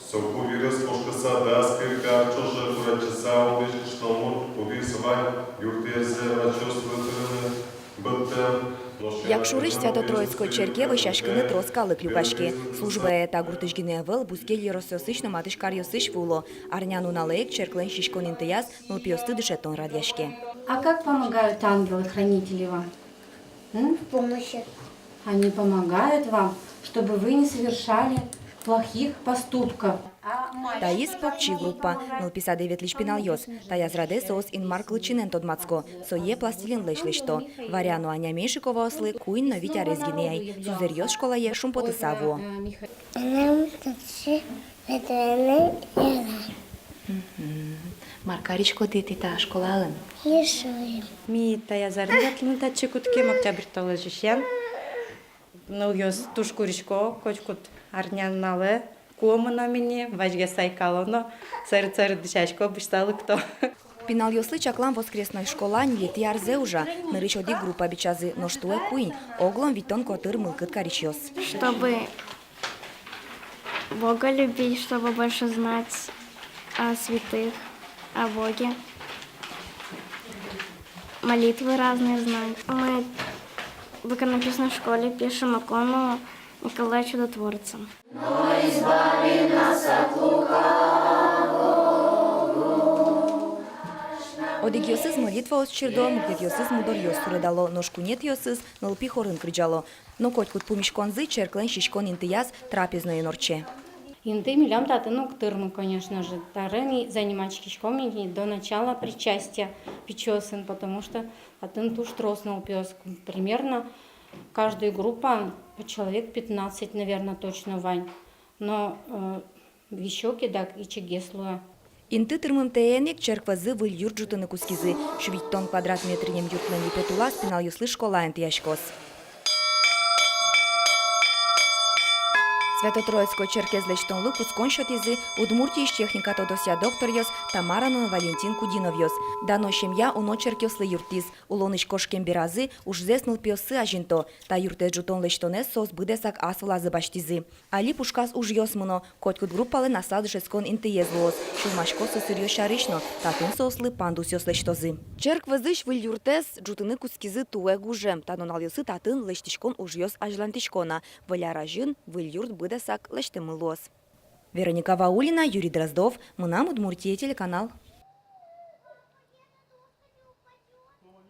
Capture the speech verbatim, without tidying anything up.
Соку вирез кошкыса дас кык ар ӵоже курадӟыса улӥсь кышномурт кудӥз вань юртъерзэ врачъёс вылтырыны быдтэм. Якшурысь Свято-Троицкой черке вӧсяськыны трос калык люкаське. Службае та гуртысь гинэ ӧвӧл, бускель ёросъёсысь но матысь каръёсысь вуыло. Арнянуналэ ик черклэн сиськон интыяз нылпиосты дышетон радъяське. А как помогают ангелы-хранители вам? М? Помощи. Они помогают вам, чтобы вы не совершали плохих поступков. Таиз покчи группа, нылпи садэ ветлӥсь пиналъёс. Таяз радэ соос инмар кылчинэн тодматско, сое пластилинлэсь лэсьто. Варя но Аня Меньшиковаослы куинь но вить арес гинэ ай. Сузэръёс школае шумпотыса вуо. Мынам татчы ветлыны яра. Мгм. Мар кариськоды тӥ та школаын? Рисуем. Ми таяз арын ветлыны татчы кутским, октябрь толэзьысен. Нылъёс туж курисько, котькуд арнянуналэ куо мыном ини, вазьгес сайкало но, сэрыт-сэрыт дӥсясько, бызьыса лыкто. Пиналъёслы чаклам воскресной школа ньылетӥ арзэ ужа. Нырысь одӥг группа бичазы, нош туэ куинь, оглом витьтон котыр мылкыд карисьёс. Чтобы Бога любить, чтобы больше знать о святых, о Боге. Молитвы разные знать. Мы в иконописной школе пишем икону Николая Чудотворца. Одӥгъёсыз молитваос чирдо, мукетъёсыз мудоръёс суредало, нош куинетӥосыз нылпи хорын кырӟало. Но котькуд пумиськонзы черклэн сиськон интыяз трапезноен ортче. Инты милям татын уг тырмы, конечно же. Табере ми заниматьськиськом ини до начала причастия пичиосын, потому что татын туж трос нылпиос, примерно каждый группа по человек пятнадцать, наверное, точно вань. Но, э, висё ке, дак ичигес луэ. Инты тырмымтэен ик черк вӧзы выль юрт ӝутыны кутскизы. Сю витьтон квадрат метръем юртлэн липет улаз пиналъёслы школа интыяськоз. Свято-Троицкой черкез лэсьтонлы кутскон сётӥзы Удмуртиысь техника тодосъя докторъёс Тамара но Валентин Кудиновъёс. Дано семья уно черкъёслы юрттӥз. Улонысь кошкем беразы ужзэс нылпиоссы азинто. Та юртэз ӝутон-лэсьтонэз соос быдэсак ас вылазы басьтӥзы. Али пушказ ужъёс мыно, котькуд группалэн аслаз дышетскон интыез луоз. Сюлмасько сӧсыръёс сярысь но, татын соослы пандусъёс лэсьтозы. Черк вӧзысь выль юртэз ӝутыны кутскизы туэ гужем. Та нуналъёсы татын лэсьтӥськон ужъёс азьлантӥсько на. Выль ар азьын выль юрт быдэсак лэсьтэмын луоз. Вероника Ваулина, Юрий Дроздов, «Мынам Удмуртие» телеканал.